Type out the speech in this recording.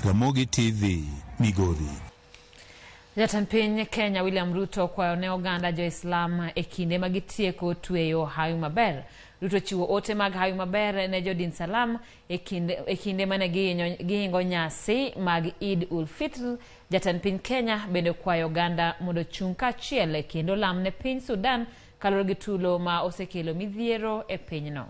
Ramogi TV, Migori. Jatend piny Kenya William Ruto okwayo ne oganda jo-Islam e kinde ma gitieko tweyo hawi maber. Ruto chiwo ote mag hawi maber ne jodin Salam e kinde, e kinde mane gihingo nyasi mag Eid ul Fitr. Jatend piny Kenya bende okwayo oganda mondo ochung' kaachiel kendo olam ne piny Sudan kaluwore gi tulo ma osekelo midhiero e pinyno.